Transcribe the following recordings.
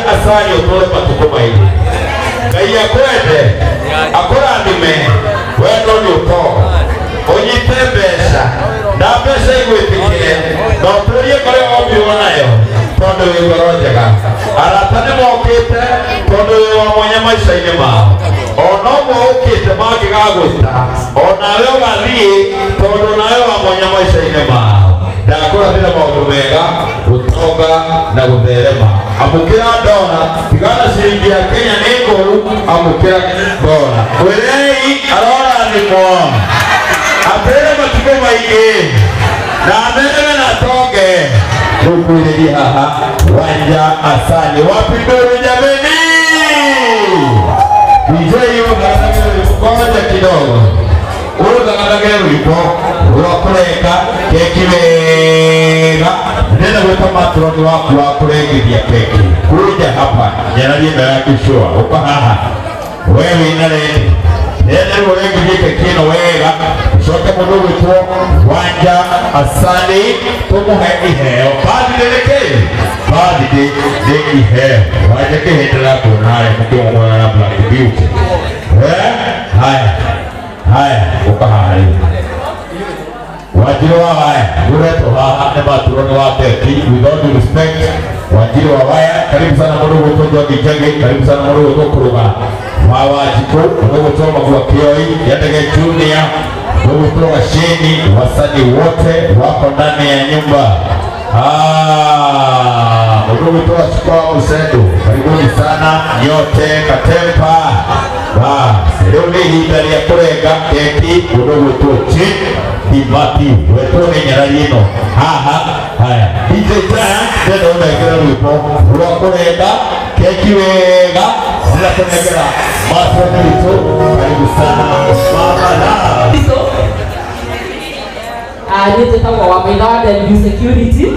Asali utore matuko maingĩ. Ngai akwende akũrathime wendo nĩ ũtonga ũnyite mbeca na mbeca igwĩtĩkĩre na ũtũrie ngoro wombirwo nayo tondũ wĩ ngoro njega. Arata nĩ mokĩte tondũ wĩ wa mwanya maica-inĩ mao ona ũguo ũkĩte mangĩgagwĩta onawe ũgathiĩ tondũ nawe wa mwanya maica-inĩ mao. Ndakũrathĩra maũndũ mega gũtonga na gũtherema. Amũkĩra ndora tigana ciringi ya Kenya nĩ ngũrũ, amũkĩra ndora. Mwĩrei arorathimwo atĩre matukũ maingĩ na athereme na atonge. Tũkwĩrĩria haha Wanja Asali. Wapi nduru jameni? DJ ngoja kidogo ũrũthagathage rwĩmbo rwa kũrenga keki wega. Ndĩrenda gwĩta matroni waku wa kũrengithia keki kuja hapa nyararie mbere yaku sure ũka haha we wĩna rendi. Ndĩrenda rĩu ũrengithie keki ĩno wega ũcoke mũndũ ũgwĩtwo Wanja Asali tũmũhe iheo. Birthday nĩ kĩ? Birthday nĩ iheo. Wanja kĩhĩndĩra kuona harĩa mũkĩmũmona na Black Beauty. Haya haya ũka haha rĩu Wanjiru wa Waya uretwo haha nĩ maturoni wa keki. With all due respect, Wanjiru wa Waya, karibu sana mũndũ ũgwĩtwo Njoki Njagi, karibu sana mũndũ ũgwĩtwo Kũrũga wa Wanjikũ, mũndũ ũgwĩtwo Magua Kĩoi, Yandege Junior, mũndũ ũgwĩtwo Gacini, wasanii wote wako ndani ya nyumba. Mũndũ ũgwĩtwo Wachukua wa Musendu, karibuni sana nyote Katempa. Rĩu nĩ ihinda rĩa kũrenga keki mũndũ ũgwĩtwo Timothy wetwo nĩ nyarari ĩno haha. Haya DJ Giant, ndĩrenda ũnengere rwĩmbo rwa kũrenga keki wega. Ndĩrenda kũnengera matroni witũ, karibu sana mama Love. Niĩ njĩtagwo Wamaitha wa Delview Security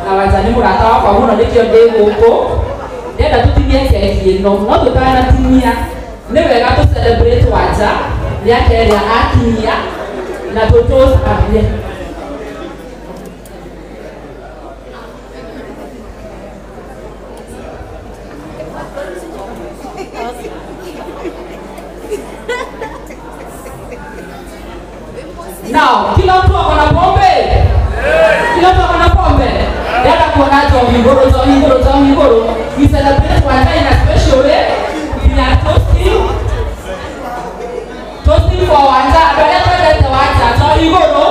Na Wanja nĩ mũrata wakwa mũno nĩkĩo ndĩ gũkũ. Ndĩrenda tũtinie keki ĩno, no tũtanatinia nĩ wega tũ celebrate Wanja mĩaka ĩrĩa akinyia na tũtũcambie. Now, kila mtu ako na pombe? Kila mtu ako na pombe? Ndĩrenda kuona njohi igũrũ, njohi igũrũ, njohi igũrũ. We celebrate Wanja in a special way. We are toasting. Toasting for Wanja. Andũ arĩa twendete Wanja, njohi igũrũ.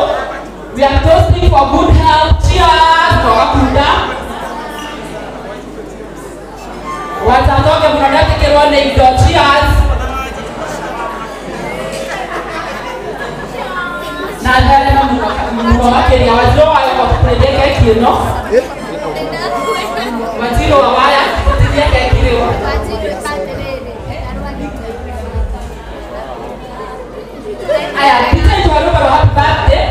We are toasting for good health. Cheers! Twagakunda. Wanja atoke mũno nĩetĩkĩrwo nĩ indo. Cheers! Na ndarema mũno makĩria. Wanjirũ waya kwa kũrĩria keki ĩno. Wanjirũ wa waya kũrĩria keki rĩu. Aya, picha itwarwo kwa happy birthday.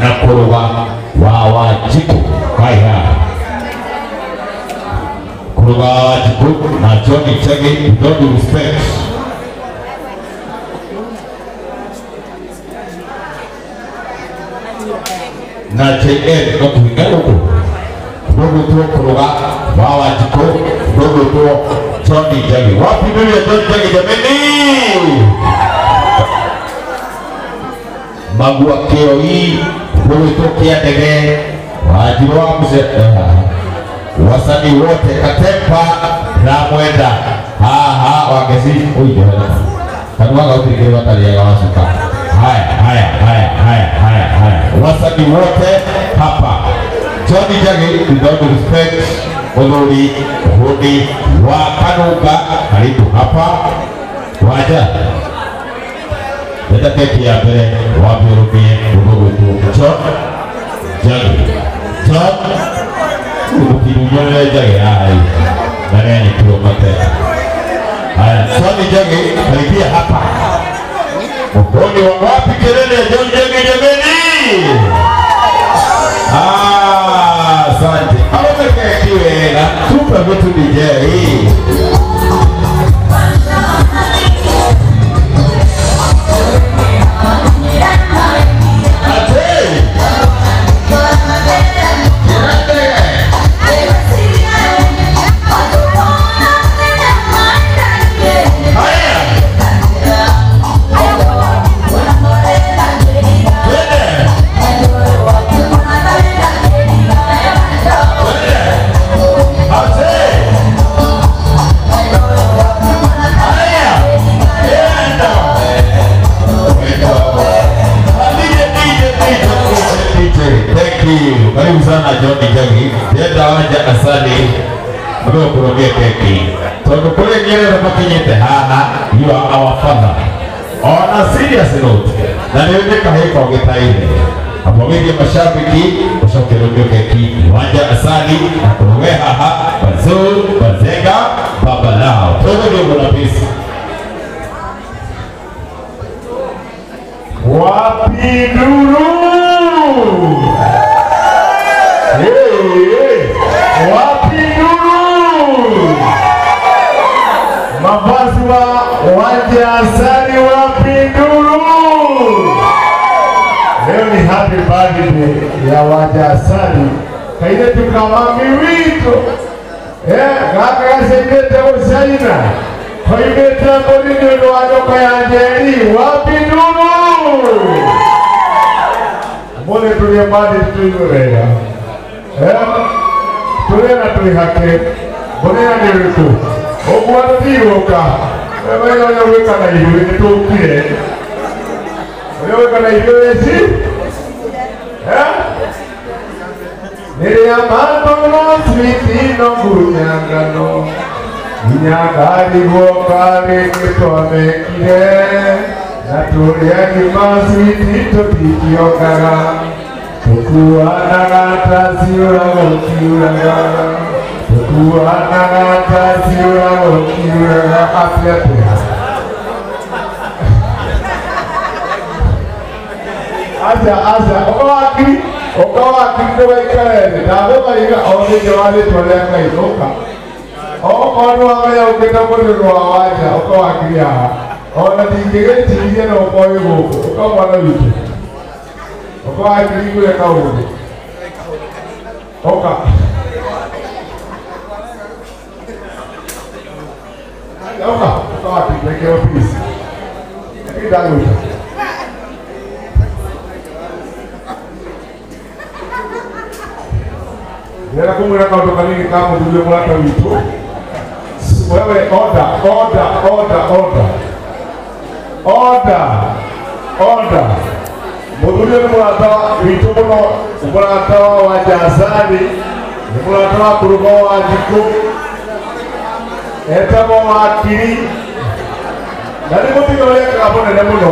Na kũrũga wa Wanjikũ kaiha kũrũga wa Wanjikũ na Johnny Chege with all due respect. Na JN no kuinga gũkũ ndũgwĩtwo kũrũga wa Wanjikũ, ndũgwĩtwo Johnny Chege. Wapi mimi ya Johnny Chege jameni? Magua kĩoi ndũgwĩtwo kĩa ndege Wanjirũ wa mzee wasanii wote Katempa na Mwenda haha wangezi uijo kanua gautirikiri watarĩaga wacuka. Haya haya haya haya haya haya, wasanii wote hapa. Johnny Njagi with all due respect, muthuri muhuni wa Kanunga, karibu hapa. Wanja ndenda keki ya mbere wambe ũrũmie ũgũgwĩtwo John Njagi. John ũkirunyore Njagi haha na nĩanyitirwo mate. Haya, John Njagi karibia hapa. Muhuni wa wapi kelele ya John Njagi jameni? Ah, asante. Arũme keki wega, tupe vitu DJ. Karibu sana Johnny Njagi. Ndĩrenda Wanja Asali mũgũkũrũgie keki tondũ kũrĩ nĩgetha makinyĩte haha. You are our father. On a serious note, na nĩ ũndĩ kahĩĩ kogĩtaire amwagithie mashabiki ũcoke rũgio keki Wanja Asali na kũrũge haha Bazoo Bazenga baba lao tũgũthiĩ ũguo na peace. Wapi nduru? Hey, hey. Wapi nduru? Mavazi wa Wanja Asali, wapi nduru? Leo ni happy birthday ya Wanja Asali. Kaile tukamami wito. Gaka gaseindete usaina. Koimete mboni ndio wanyoka ya Njeri. Wapi nduru? Mbone tulie mbali tuiwe wega. Tulie na tuihake. Mbone ya niriku. Oguo tũtigũka. Wewe ũrĩa gwĩka na ithuĩ nĩtũkire. Ũrĩa gwĩka na ithuĩ wĩci? Nĩrĩa matũno switi no ngunyangano. Nginya ngarigwo karĩ nĩtwamekire. Na tũrĩa ngima switi tũtikĩongaga. Tũkuanaga ta ciũra gũkiuraga. Tũkuanaga ta ciũra gũkiuraga. Atĩa atĩa? Acha acha ukawakiri ukawakiri ndũgaikare thĩ ndagũthaitha o thĩinĩ wa rĩtwa rĩa Ngai ũka okorwo nĩwamenya ũkĩte mũrĩrĩ wa Wanja ũkawakiri haha ona ndingĩgĩtigirie no ũkorwo wĩ gũkũ ũka mwana witũ ũkawakiri ngwĩre kaũndũ ũka ũka ũkawakiri gwĩkĩrwo please lakini ndagwĩta. Ndĩrenda kũmwĩra kaũndũ kanini ka mũthuri mũrata witũ. Wewe order, order, order, order. Order, order. Mũthuri nĩ mũrata witũ mũno, mũrata wa Wanja Asali, nĩ mũrata wa kũrũga wa Njikũ, etagwo Wakiri, na nĩ mũtino ũrĩa ekaga mũnene mũno.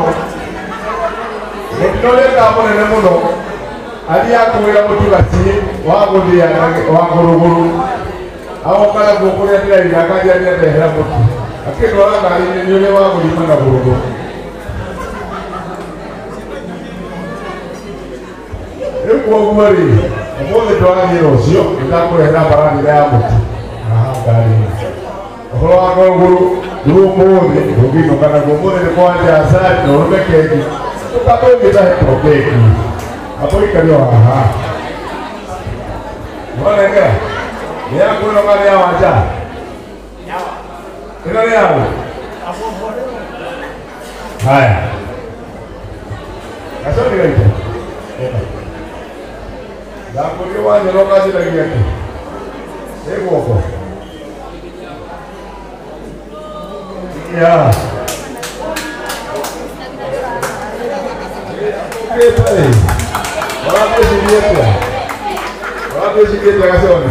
Mũtino ũrĩa ekaga mũnene mũno. Athiaga kũgĩra mũtu gaciĩ wa gũthĩa wa ngũrũngũrũ agoka naguo kũrĩa ndĩraira akanjĩra nĩandehera mũtu akĩndwara ngari-inĩ nĩ ũrĩa wa gũthima na gũrũgũrũ. Rĩu kwoguo rĩ ũmũthĩ twarathiĩ rũciũ nĩndakũrehera mbarathi ya mũtu haha ngari-inĩ. Ũhoro wa ngũrũngũrũ rĩu ũmũthĩ ndũngĩinũka naguo ũmũthĩ nĩ kwa Wanja Asali na ũrũme keki tũkatũngĩtahe to keki. Hapo ikario haha. Mwanengera. Ni yaku ĩno kana ya Wanja? Ĩno nĩ yaku? Haya. Gaconi gaitũ. Ndakũria Wanja no kanjĩragia kĩ? Ĩ guoko. Ya. Ũkĩte rĩ. Wakwĩciria Gaconi?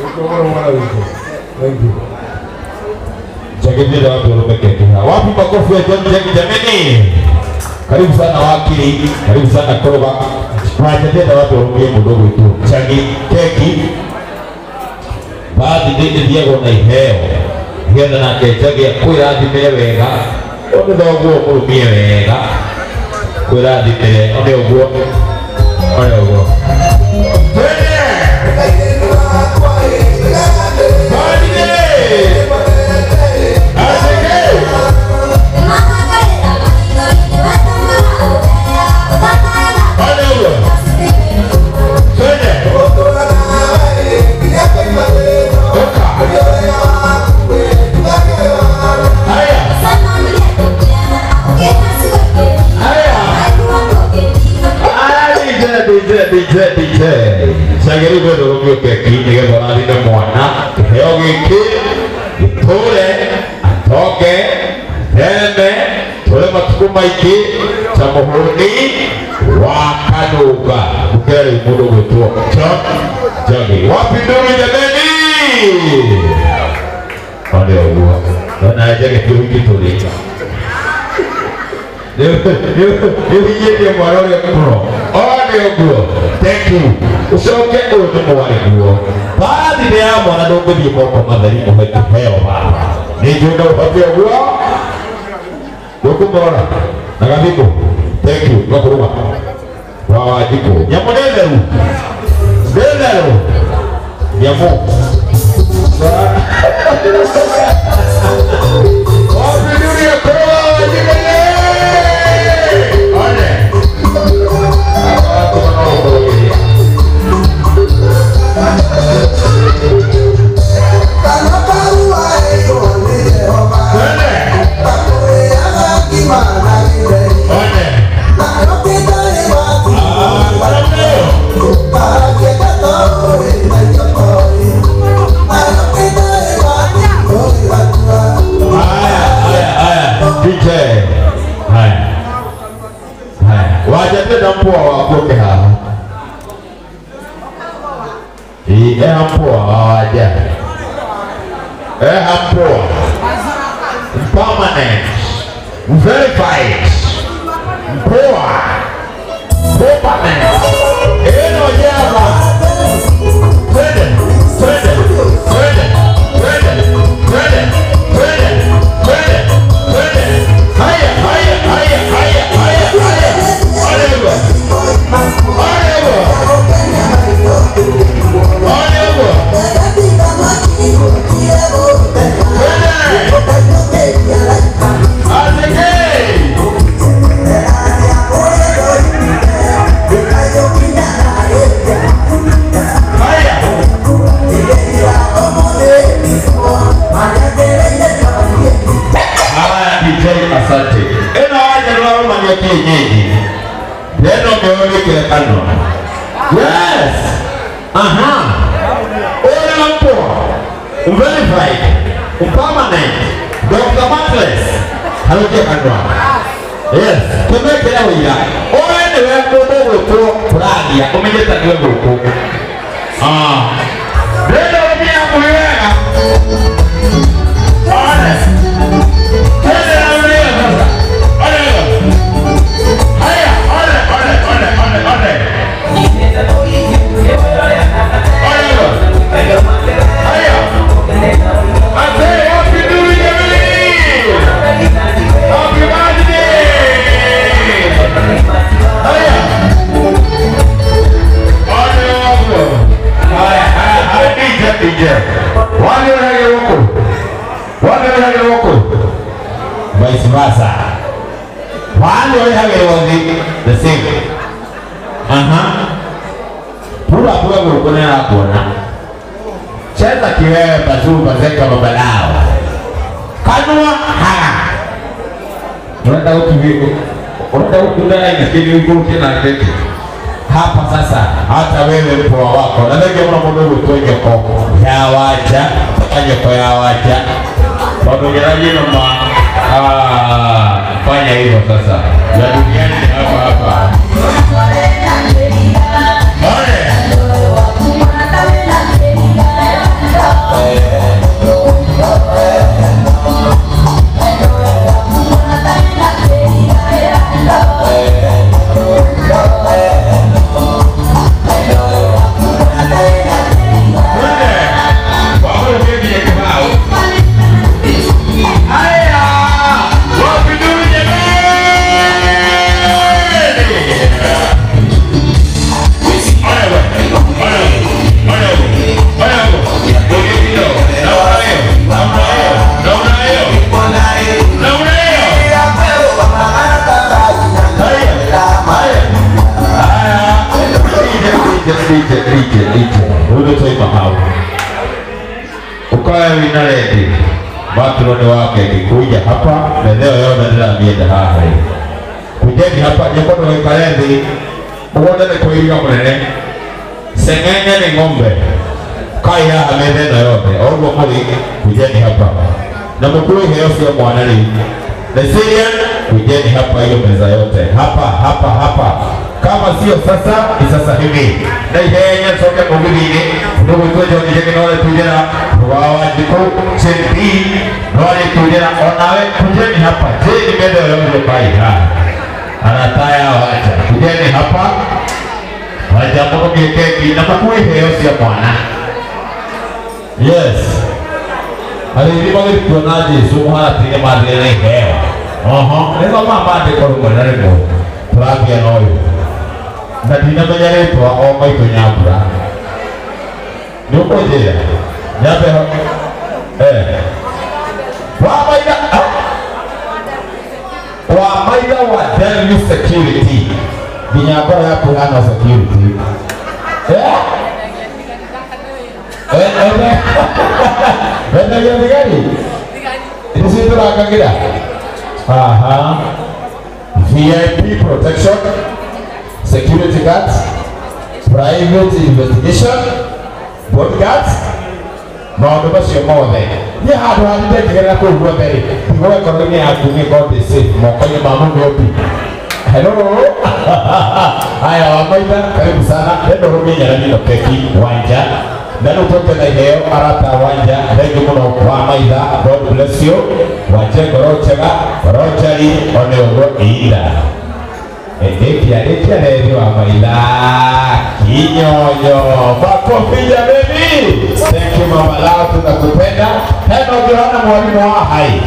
Ũkũmũra mwana witũ. Thank you. Chageni watu warume keki. Wapi makofi ya John Jagi jameni? Karibu sana wakili, karibu sana Koroba. Tunatenda watu warumie mũndũ witũ. Chagi keki. Baadhi ndĩ ĩthiagwo na iheo. Nĩgetha nake Njagi akwĩrathimĩre wega. Ũndũ thoguo ũmũrũmie wega. Kwĩrathimĩre one ũguo. One ũguo. Twende! Birthday! Aseke! One ũguo. Twende! Ũka. Haya. Haya. DJ, DJ, DJ. Cagĩrĩirwo ndũrũmio keki nĩgetha ũrathime mwana kĩheo gĩkĩ gĩtũre atonge thereme tũre matukũ maingĩ ta mũhũni wa kanũnga. Mũkĩra rĩu mũndũ gwĩtwo John Njagi. Wapi nduru jameni? One ũguo. Ona Njagi ti ũhiki tũrĩ. Nĩũhinyĩtie mwana ũrĩa mũno. One ũguo. Thank you. Ũcoke ũyũ nĩ mwarĩguo. Birthday ya mwana ndũngĩthiĩ moko matheri mũhe kĩheo baba. Nĩ njũĩ no ũhote ũguo. Ndũkũmũrora na gathimũ. Thank you. No kũrũga. Wa Wanjikũ. Nyamũ nĩ theru. Nĩ theru. Nyamũ. Wapi nduru ya kũrũga Wanjikũ? One. Mpoa wakoke haha. Eha mpoa wawaja. Eha mpoa. Permanent. Verified. Mpoa. Permanent. Eno java. Twende, twende, twende, twende, twende, twende, twende, twende. Haya, haya, haya, haya, haya, haya. ya kienyeji. Neno meone kanwa. Yes. Aha. Ora mpo. Verified. Permanent. Dr. Mattress. Harukia kanwa. Yes. Tumekera wira. Oe niwe mundu gwitwo kuragia umenyete niwe guku. Ah. Neno mia muwega. One. Tena rudia sasa. One. Haya, one, one, one, one, one. Haya. Ate happy new year. Happy birthday. Haya. One. Haya, haya, DJ, DJ. Wale wale wale wale wako. Vice versa. Wale wale wale the same. Aha. Pura pura gukone na kuona. Cheza kiwewe bazuu bazeka babalao. Kanwa ha. Unaenda huku unaenda huku ndani lakini huku tena keki. Hapa sasa hata wewe mpoa wako. Na ndege mwana mdogo kwenye koko. Ya waja, kwenye kwa ya waja. Bado jeraji noma. Ah, fanya hivyo sasa. Ya duniani hapa hapa. Ole. Ukawe matroni wake kikuja hapa leo yona ndira mienda haha. Kujeni hapa nyekono wekarethi uone ni kuiga munene. Sengenge ni ng'ombe. Kai haha metha ĩno yothe oguo mũrĩ kujeni hapa. Na mũkue iheo cia mwana rĩu. Nigerian kujeni hapa hiyo meza yote. Hapa hapa hapa. Kama sio sasa ni sasa hivi. Na ihenya soke mũgithini ndugu tweje onjege no tujera wa chendi no tujera onawe kujeni hapa. Je ni meza yote bai ha. Anataya wacha. Kujeni hapa. Wacha mũgithini keki na mũkue iheo cia mwana. Yes. Alirima gĩtuona Jesũ mũharatĩ-inĩ mathire na iheo. Oho, nĩthoma maandĩko rĩmwe na rĩmwe tũrambia na ũyũ. Na ndinamenya rĩtwa o maitũ Nyambura. Nĩ ũkũnjĩra? Nyambe ho. Wa maitha wa maitha wa Delview Security. Nginya ngoro yaku ĩhana security. Wendagia thigari? Ici tũrangagira? Aha. VIP protection, security guards, private investigation, bodyguards, maũndũ macio mothe. Niĩ handũ hanyu ndekĩgerera kũu guothe rĩ, ndigwo ngoro-inĩ yaku nĩ God is safe moko-inĩ ma Mũmbi. Hello. Haya wa maitha, karibu sana. Ndenda ũrũmie nyarani keki wanja. Na rĩu tũke na iheo arata wanja thengiũ mũno wa maitha. God bless you. Wanje ngoro njega, ngoro njari, one ũguo inda. Ĩkia ĩkia rethi wa maitha. Kinyonyo. Makofi jameni. Thank you mama lao, tunakupenda. Tena ukiona mwalimu wa hai.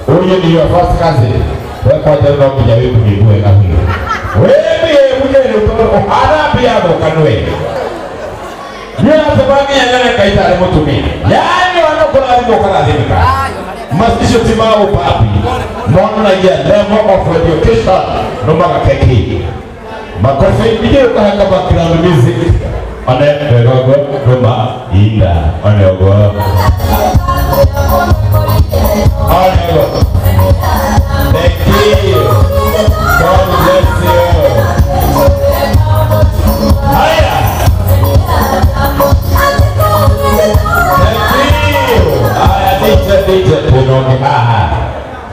Huyu ni your first cousin. Wewe kwa jana nginya wĩkũmĩgue kahiũ. Wewe harambia kanwe. Nĩũratũmangia nyone kaita arĩ mũtumia. Yaani wanakũrathimwo ũkarathimĩka. Macicio ti ma ũpapi. Monanagia level of education nũmaga keki. Makofi ningĩ ũkahe background music. One wegogo nũma inda. One ũguo. One ũguo.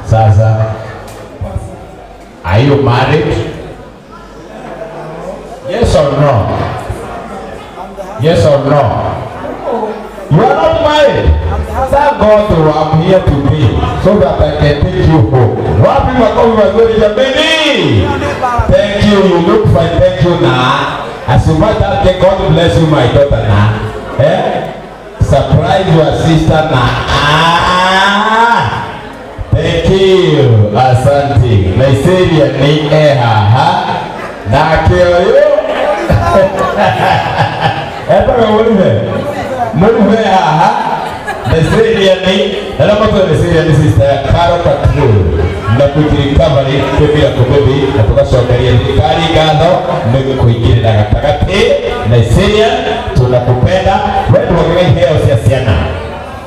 Sasa are you married? Yes or no? Yes or no? You are not married. Thank God to I'm here today so that I can take you home. Wapi makofi mazuri jameni? Thank you. You look fine. Thank you na. As you might have, God bless you my daughter na. Eh? Surprise your sister na. Ah. Thank you. Asante. Nigeria ni ehaha. Na kioyo. Eta murive. Murive haha. Nigeria ni na moto Nigeria ni sister Caro Patrol. Na kujirecovery kwa kubebi na tukacokeria thirikari ngatho ni kuingirira gatagati. Nigeria tunakupenda wewe ndio iheo cia ciana.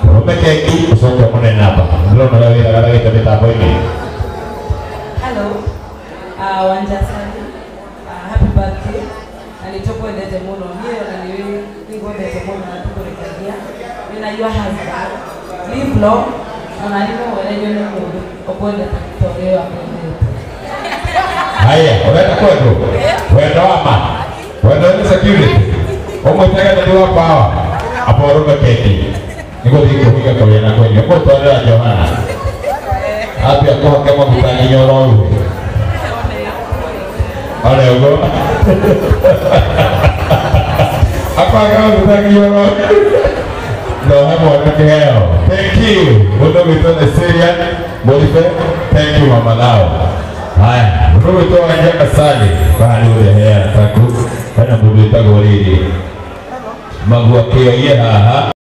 Rume keki ucoke munene hapa. Ndĩrona ũrĩa wĩra gatagĩte mĩtambo-inĩ. Hello. Wanja Sali. Happy birthday. Na nĩtũkwendete mũno. Niĩ ona nĩwe nĩngwendete mũno na tũkũrekagia. Wĩna your husband. Live long. Ona nĩ mũwererio nĩ mũndũ ũkwendete ta ũrĩa akwendete. Haya, ũrenda kwendwo? Wendo wa ma. Wendo nĩ security. Ũmwĩtage nĩ wa power. Apo ũrũme keki. Nĩgũthiĩ kũhinga kawĩra na kwenyu. Ũgũtwarĩra Johana. Atĩa kũhake maguta nginya ũroruhe. Ore ũguo. Akwage maguta nginya ũroruhe. No he mwana kĩheo. Thank you. Mũndũ witũ nĩ Syrian. Mũribe. Thank you mama nao. Haya, mũndũ witũ Wanja Kasali. Bahari ũrĩa heana taku. Hena mũndũ wĩtagwo rĩrĩ. Magua kĩoie haha.